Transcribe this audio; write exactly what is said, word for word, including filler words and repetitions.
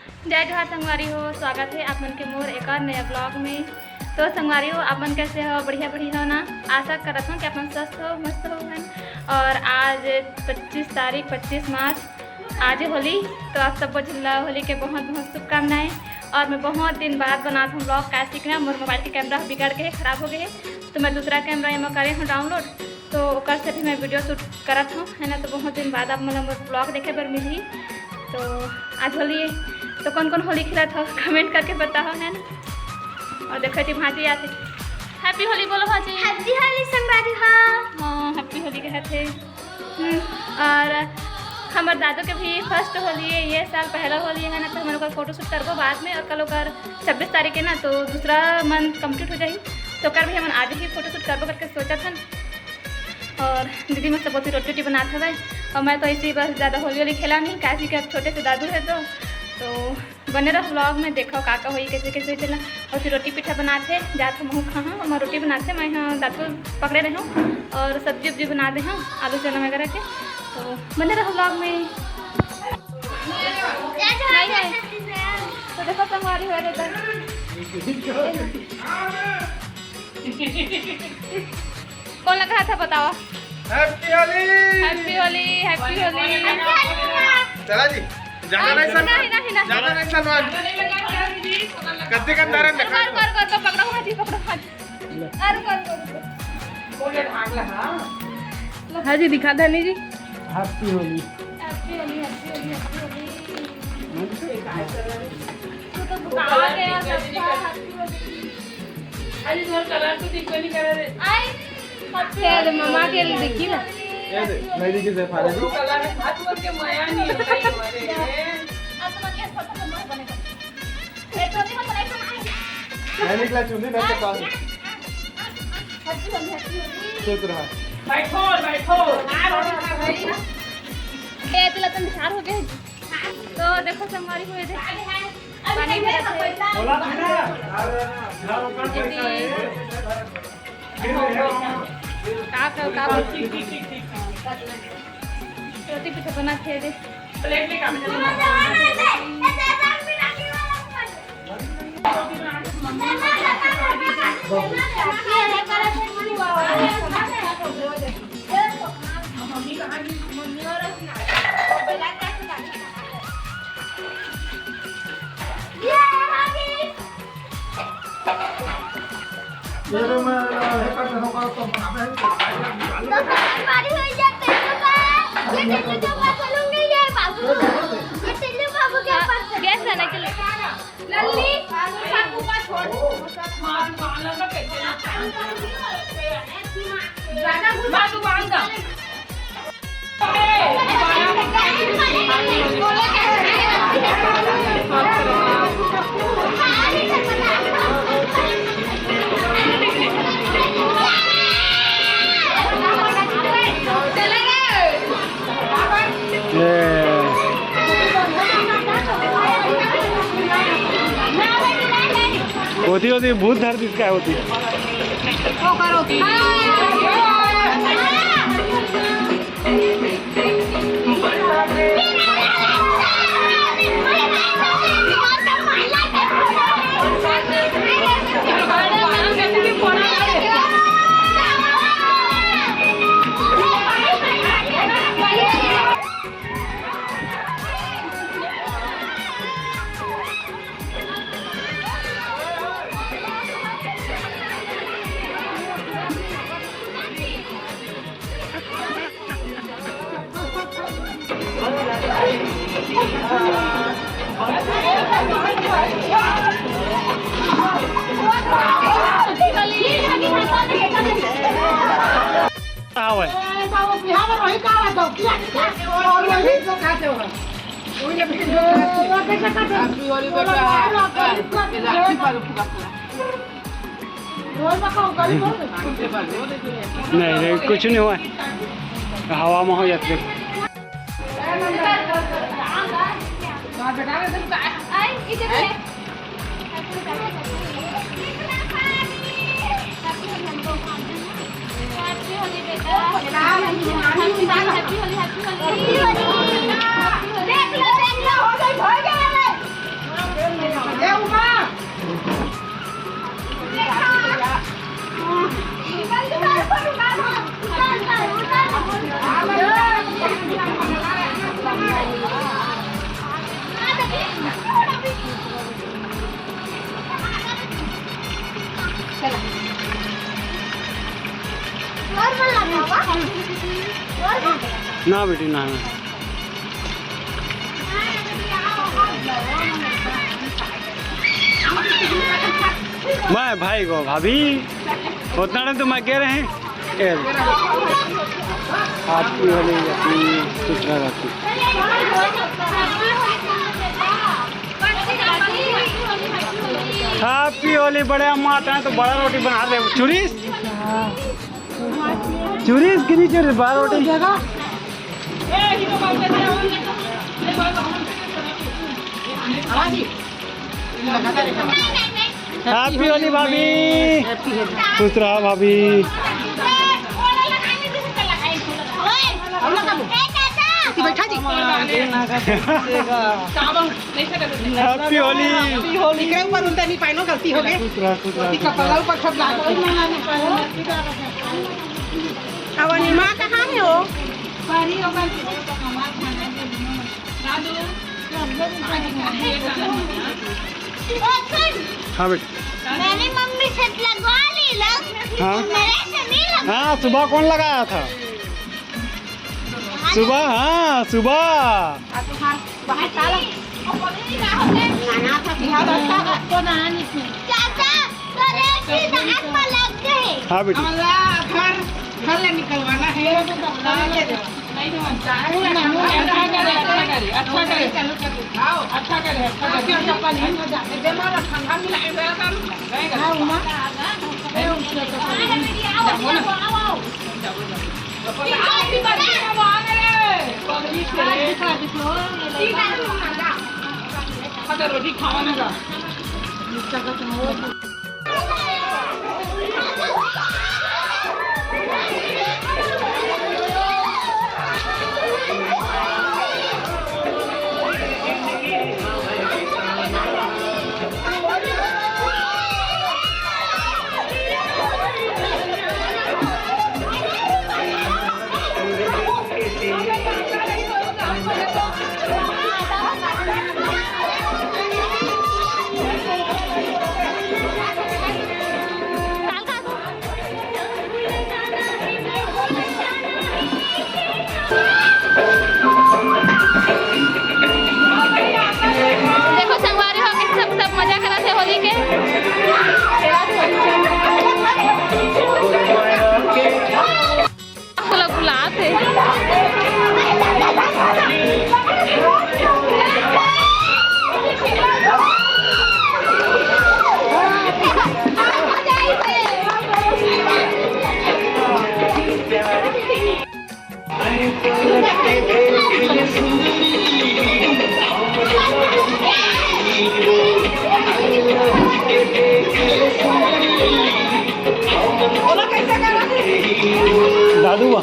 जय जोहार संगवारी हो, स्वागत हे आप मन के मोर एक और नया vlog में। तो संगवारी हो, आप मन कैसे हो? बढ़िया, बढ़िया हो ना? आशा करत हो कि आप मन स्वस्थ हो, मस्त हो हन। और आज पच्चीस तारीख, पच्चीस मार्च, आज होली। तो आप सब झन ला होली के बहुत, बहुत शुभकामनाएं। और मैं बहुत दिन बाद बनात हूँ vlog, काहे कि ना मोर mobile के camera बिगड़ गए हे, खराब हो गए हे, तो मैं दूसरा camera एमा करे हूँ download। तो ओकर से भी मैं video shoot करत हूँ, है ना। तो बहुत दिन बाद आप मन ला मोर vlog देखे बर मिलही। तो आज होली, तो कौन कौन होली खेलत हो, comment करके बताओ, है ना। और देखो, एती भांजी आथे। Happy होली बोलो भांजी। Happy होली संगवारी हो। हाँ, happy होली कहत हे। हम्म, और हमर दादू के भी first होली है ये साल, पहला होली है ना, तो हमन ओकर photo shoot करबो बाद में। और कल ओकर छब्बीस तारीख है ना, तो दूसरा month complete हो जाही, तो ओकर भी हमन आज ही photo shoot करबो करके सोचत हन। और दीदी मन सब ओती रोटी वोटी बनात हवय, और मैं तो ऐसे ही बस ज़्यादा होली होली खेला नहीं, काहे कि अब छोटे से दादू है तो, तो बने रहो vlog में, देखो का का होई, कैसे कैसे होई तेला। और फिर रोटी पीठा बनात हे, जात हूँ महू खाहाँ, मैं रोटी बनात हे, मैं यहाँ दातु पकड़े रहे हूँ और सब्जी उब्जी बना दे हूँ, आलू चना वगैरह के। तो बने रहो vlog में। नहीं है। तो देखो संगवारी हो रहता। कौन लगा था बताओ? Happy Holi. Happy Holi, happy Holi. चला जी, ज्यादा नहीं सन, नहीं, नहीं, नहीं। ज्यादा नहीं सनवान। गद्दी का अंधारा अरे निकाल। कर, कर, कर, कर, पकड़ो, हाँ जी, पकड़ो, हाँ जी। अरे कर, कर, कर। हाँ जी, दिखा धनी जी। Happy Holi. Happy Holi, happy Holi, happy Holi. तू तो भुला गया सबका, happy होली। अरे तोर colour तो दिखबे नहीं करे रे। आई, तेरे ममा के लिए देखी ना। ये दे, मैं देखी से फाड़े दी। Colour में हाथ बोल के माया नहीं है भाई हमारे। अब तो मैं क्या पता तो मत बनेगा। ए, तो नहीं बनेगा। मैं निकला चुन्नी, मैं तो पास। हट्टी बन, हट्टी बन। चुप रहा। बैठो, बैठो। ए, तुला तो निखार हो गए। तो देखो संगवारी हो, ये देख। पानी भरत हे। बोला था ना। का, का, का बोल? रोटी पीठा बना थे दे। ये तो मैं, ये कर रहा हूँ, तो बनाना है। तो हमारी हो जाए, टेल्लू का, ये टेल्लू के ऊपर चलूंगी, ये बाबू, ये टेल्लू बाबू के ऊपर चलूंगी। गैस है ना कि लल्ली, ऊपर छोड़। ज्यादा घुमा। होती होती भूत धर दिस काय होती। हावय। नहीं, नहीं, कुछ नहीं हुआ। हवा में हो जाते। ना बेटी, ना, ना। मैं भाई को भाभी, उतना टाइम तो मैं कह रहे हैं। ए, आपकी वाली अपनी सुथरा रहती। Happy होली। बड़े अम्मा आते हैं तो बड़ा रोटी बना दे। चुरिस, चुरिस, कितनी चुरिस, बड़ा रोटी। Happy होली भाभी। खुश रहा भाभी। बैठा जी। Happy होली। इकरे ऊपर उल्टा नहीं पाइनो, गलती हो गई। खुश रहा, खुश रहा। कपड़ा ऊपर सब लागो। अब माँ कहाँ है वो? ओ सुन, हाँ बेटा। मैंने मम्मी से लगवा ली लग। हाँ। मेरे से नहीं लग। हाँ, सुबह कौन लगाया था? सुबह, हाँ, सुबह। चाचा, तो रेत ही दांत में लग गए। हाँ बेटी। हमारा घर, घर ले निकलवाना है। अच्छा करे, अच्छा करे, अच्छा करे, अच्छा करे, अच्छा करे। रोटी खावा ना। देखो संगवारी हो, सब, सब मजा करत हे होली के। आप लोग बुलात हे। दादू बा।